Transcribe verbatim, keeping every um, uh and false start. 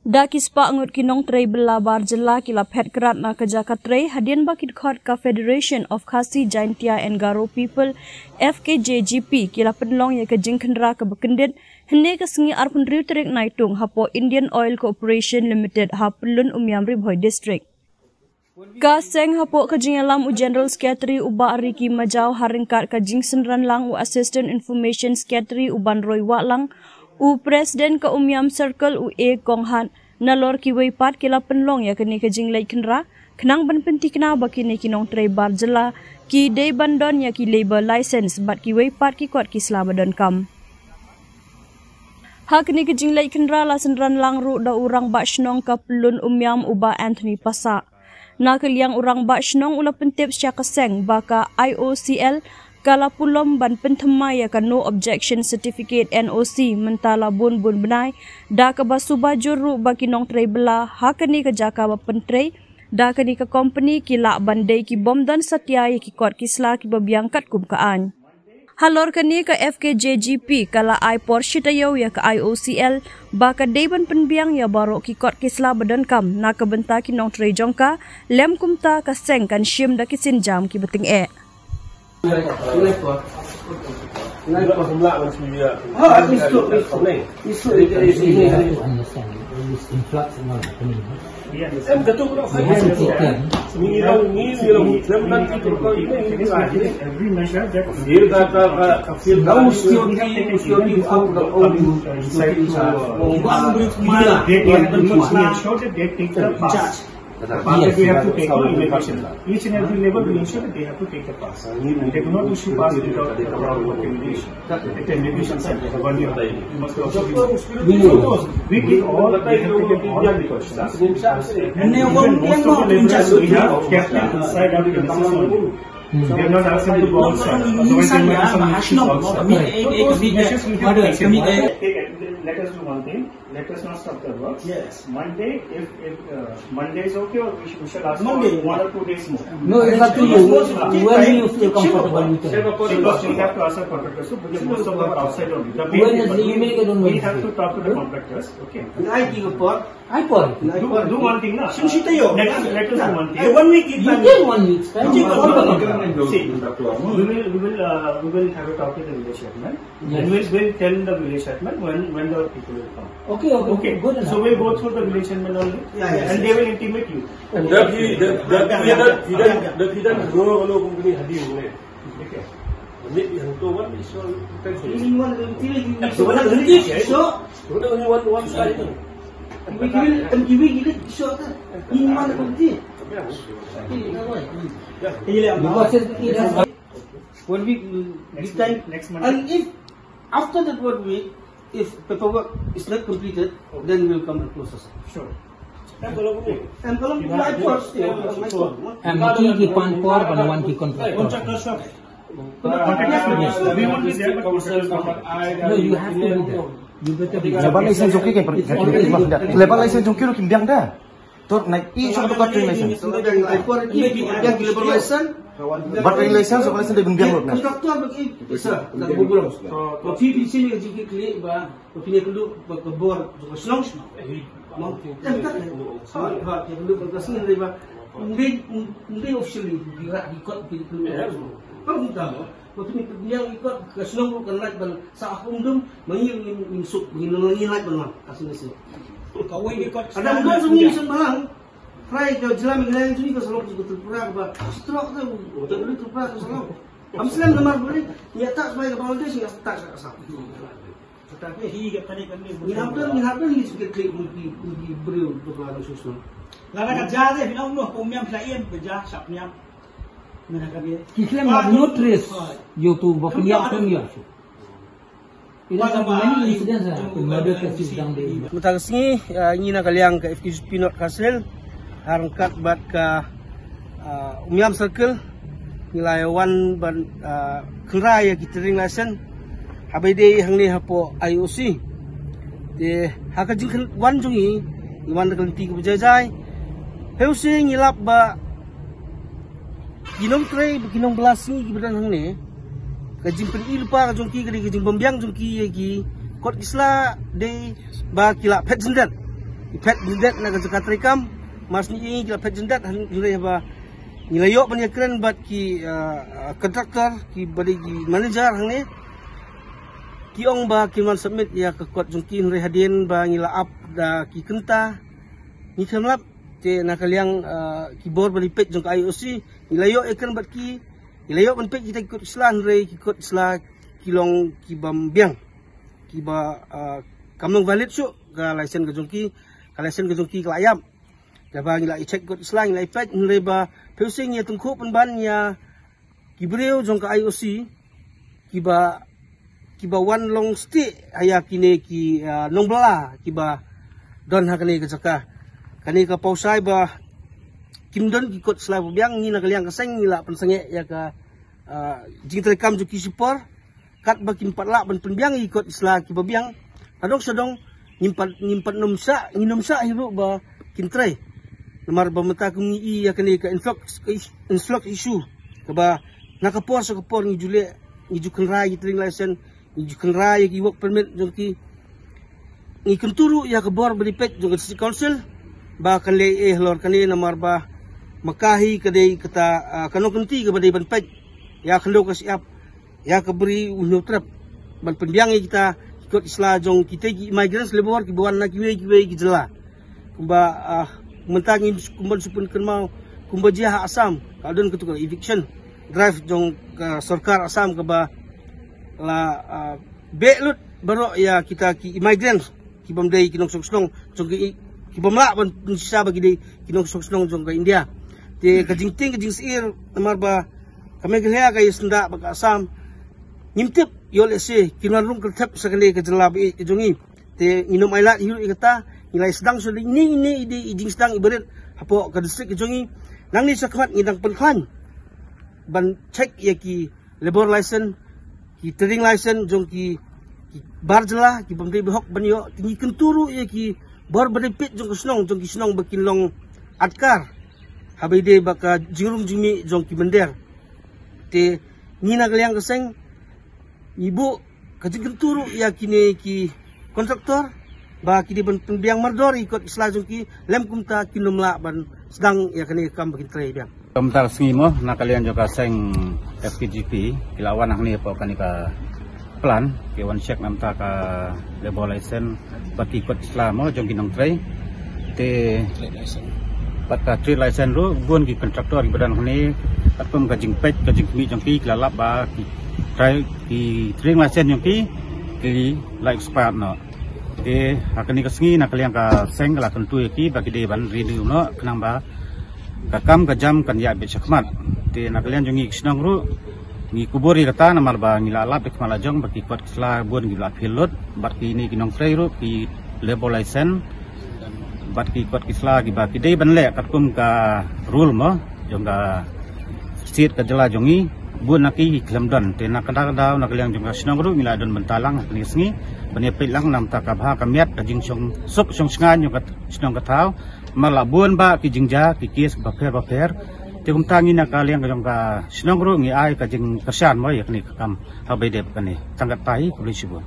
Da ki spah ngut ki nongtrei bylla bar jylla ki la phet krat na ka jaka trei hadien ba ki dkhot ka Federation of Khasi Jaintia and Garo People, F K J G P, ki la pynlong ïa ka jingkhynra kaba kyndit hynne ka sngi arphew hynriew tarik Naitung hapoh Indian Oil Corporation Limited ha Pyllun Umiam, Ri Bhoi District. Ka seng hapoh ka jingïalam u General Secretary u Bah Ricky Majaw ha ryngkat ka jingsynran lang u Assistant Information Secretary u Banroi Wahlang, u President ka Umiam Circle u A Konghat, nalor kiwei pat ki la pynlong ïa kane ka jingleit khynra khnang ban pynthikna ba kine ki nongtrei bar jylla ki dei ban don ïa ki labour license bad kiwei pat ki kot ki sla ba donkam. Ha kane ka jingleit khynra la synran lang ruh da u Rangbah Shnong ka Pyllun Umiam u Bah Anthony Passah. Na ka liang u Rangbah Shnong u la pyntip sha ka seng ba ka I O C L ka la pulom ban pynthymmai ïa ka No Objection Certificate, N O C, mynta la bun bun bnai, da kaba suba jur ruh ba ki nongtrei bylla ha kane ka jaka ba pyntrei da kane ka company ki lah ban dei ki bym don satia ïa ki kot ki sla kiba biang katkum ka aiñ. Halor kane ka F K J G P ka la ai por shi taïew ïa ka I O C L ba ka dei ban pynbiang ïa baroh ki kot ki sla ba donkam na ka bynta ki nongtrei jong ka, lem kumta ka seng kan shim da ki sienjam kiba tyngeh. Every measure that we have taken, including this one, we have to ensure that they take the pass. After we have to take all immigration. Each and every level, we ensure that they have to take the pass. And they do not issue pass without the proper documentation. At the immigration center, the one year. You must also be. We take all, we have taken all the precautions. And even most of the laborers we have kept them inside our premises only. We have not asked them to go outside. Otherwise, there might be some issues outside. So those measures we have taken. Let us do one thing. Let us not stop the works. Yes. Monday, if, if, uh, Monday is okay, or we should, we shall ask for Monday. One or two days more. No, it's up to you. When you feel comfortable, you can. Because we have to ask our contractors to, because most of them are outside only. The main people, you make it on Wednesday. We have to talk to the contractors, okay? Do, do one thing, na. Next, let us do one thing. You take one week. See, we will, we will, uh, we will have a talk with the village chairman. Yes. And we'll, we'll tell the village headman when, when the people will come. Okay, okay, okay. Good enough. So we'll go through the village headman only, yeah, yes, and they will intimate you. And that we, that, that we done, we done, that we done grow along company hadi hone. Okay. Only we have to one issue. Only one, only one, one side. We will, and we will show that. Only one committee. Yeah. Because it is One week, uh, next time. Next Monday. And if after that one week, if paperwork is not completed, okay, then we'll come and close us. Sure. And kalau boleh, I thought, yeah, I thought, em ki ki pan por ban wan ki contractor. Contractor shop. Contractor shop. We won't be there, but contractor shop. No, you have to be there. You better be there. Labour license okay kan? Labour license okay ruh kim biang da. Tur naik i shuh ka training license. Yang ki labour license. Ba training license, labour license dei ban biang lut na. Contractor bagi isa, nak bubulang. Ba phi phi sini ka jingkit klik ba, ba phi ne kynduh ba ka bor jong ka shnong. Mo. Em tak ne. Ha, ha, ki kynduh ba ka shnong dei ba. Dei, dei officially, di rak di kot, di kynduh. Kan kita mo. Ko pynbiang i kot ka shnong ruh kan lait ban sah kum dum, ma ngi ngin suk, ngin ngin lait ban wan ka sini sini. Kawei i kot. Adam don sini sini balang. Trai ka jylla Meghalaya jong ngi ka shnong ka Tripura ka ba stroke tu, ka Tripura ka shnong. Am slem namar beri, ngi attack bai ka Bangladesh, ngi attack ka Assam. Tetapi hi ka tadi kan ni. Ngi hap don, ngi hap don ngi sukit klik mesti mesti beri untuk lalu susun. Lada ka jade, bina umur ko miam sa ien beja sap miam. Ki khlem lap no trace ïa uto ba pynïap pynïap. It has many incidents, uh, to murder cases down there. Mynta ka sngi, uh, ngi na ka liang ka F K J P North Khasi Hills, ha ryngkat bad ka, uh, Umiam Circle, ngi la ïa wan ban, uh, khynra ïa ki trading license haba ïadei hangne hapoh I O C. Te ha ka jingwan jong ngi, ngi wan da ka lynti kaba jai jai. Hynrei ngi lap ba ki nongtrei, ki nongbylla sngi kiba don hangne, ka jingpyni lypa ka jong ki ka dei ka jingbymbiang jong ki ïa ki kot ki sla, dei ba ki la phet jingdet. phet jingdet na ka jaka treikam. Mar shu ngi ki la phet jingdet, hynrei ba ngi la ïoh ban ïakren bad ki, ah, ah, contractor, ki ba dei ki manager hangne, ki ong ba kin wan submit ïa ka kot jong ki, hynrei hadien ba ngi la ap da ki kynta, ngi khlem lap. Te na ka liang, ah, ki bor ba dei peit jong ka I O C, ngi la ïoh ïakren bad ki, ngi la ïoh ban peit kita ki kot ki sla, hynrei ki kot ki sla ki long ki bym biang, ki ba, ah, kam long valid shuh ka license ka jong ki, ka license ka jong ki ka la ïap. Kaba ngi la i check kot ki sla, ngi la i peit, hynrei ba phi u sing ïa tyngkhuh pynban ïa ki briew jong ka I O C, ki ba, ki ba wan long stieh ha ïa kine ki, ah, nongbylla, ki ba don ha kane ka jaka. Kane ka paw shai ba kim don ki kot ki sla ba biang, ngi na ka liang ka seng ngi la pynsangeh ïa ka, ah, jingtreikam jong ki shipor. Katba kim pat lah ban pynbiang ïa ki kot ki sla ki ba biang. Nadong shadong ngim pat, ngim pat nym shah, ngi nym shah hi ruh ba kin trei. Namar ba mynta kum ngi i ïa kane ka influx, influx issue, kaba na ka por sha ka por ngi ju leh, ngi ju kynra ïa ki trading license, ngi ju kynra ïa ki work permit jong ki. Ngi kyntu ruh ïa ka bor ba dei peit jong ka District Council ba kan leh ei halor kane, namar ba ma ka hi ka dei kata, ah, ka nongkynti kaba dei ban peit ïa ka khyndew ka shyiap, ïa ka bri u hynñiew trep, ban pynbiang ïa kita ki kot ki sla jong kita ki migrants labour ki ba wan na kiwei kiwei ki jylla. Kumba, ah, mynta ngin, kumba shu pynkynmaw, kumba jia ha Assam, ka don katu ka eviction drive jong ka sorkar Assam kaba la, ah, beh lut baroh ïa kita ki migrants ki bym dei ki nongshong shnong jong ki, ki bym lah ban pynshisha ba ki dei ki nongshong shnong jong ka India. Te ka jingtieng ka jingsyier, namar ba ka Meghalaya ka ïasyndah bad ka Assam, ngim tip ïoh lehse kin wan rung kyrthep sha kane ka jylla ba ïeit ka jong ngi. Te ngin ym ailad hi ruh ïa kata, ngi la ïasdang shuh da ine ine i dei i jingsdang i ba rit hapoh ka district ka jong ngi. Nangne shakhmat ngi dang pynkhlaiñ ban check ïa ki labour license, ki trading license jong ki, ki bar jylla, ki bym dei ba hok ban ïoh. Te ngi kyntu ruh ïa ki bor ba dei peit jong ka shnong, jong ki shnong ba kin long adkar haba ïadei bad ka jingrung jingmih jong ki mynder. Te ngi na ka liang ka seng ngi buh ka jingkyntu ruh ïa kine ki contractor ba ki dei ban pynbiang mardor ïa ki kot ki sla jong ki, lym kumta kin ym lah ban sdang ïa kane ka kam ba kin trei biang. Kumta ka sngi mo, na ka liang jong ka seng F K G P ki la wan hangne hapoh kane ka plant, ki wan check namar ka labour license bad ki kot ki sla mo jong ki nongtrei. Te bad ka trade license ruh, bun ki contractor ki ba don hangne, katkum ka jingpeit ka jingkhmih jong ki, ki la lap ba ki trade, ki trading license jong ki ki la expired noh. Te ha kane ka sngi na ka liang ka seng ka la kyntu ïa ki ba ki dei ban renew noh, khnang ba ka kam ka jam kan ïaid beit shakhmat. Te na ka liang jong ngi ki shnong ruh ngi kubur ïa kata, namar ba ngi la lap da ki khmat la jong ba ki kot ki sla bun ki la fail lut, bad kine ki nongtrei ruh ki labour license bad ki kot ki sla ki ba ki dei ban leh katkum ka rule mo jong ka state ka jylla jong ngi, bun na ki ki khlem don. Te na ka daw ka daw na ka liang jong ka shnong ruh ngi la don bynta lang ha kane ka sngi ban ïa peit lang namar ka bha ka miat, ka jingsuk shong shngaiñ jong ka shnong ka thaw. Namar la bun bha ki jingjia, ki case bapher bapher. Te kumta ngi na ka liang jong ka shnong ruh ngi ai ka jingkyrshan mo ïa kane ka kam haba ïadei bad kane. Tang katta hi, khublei shibun.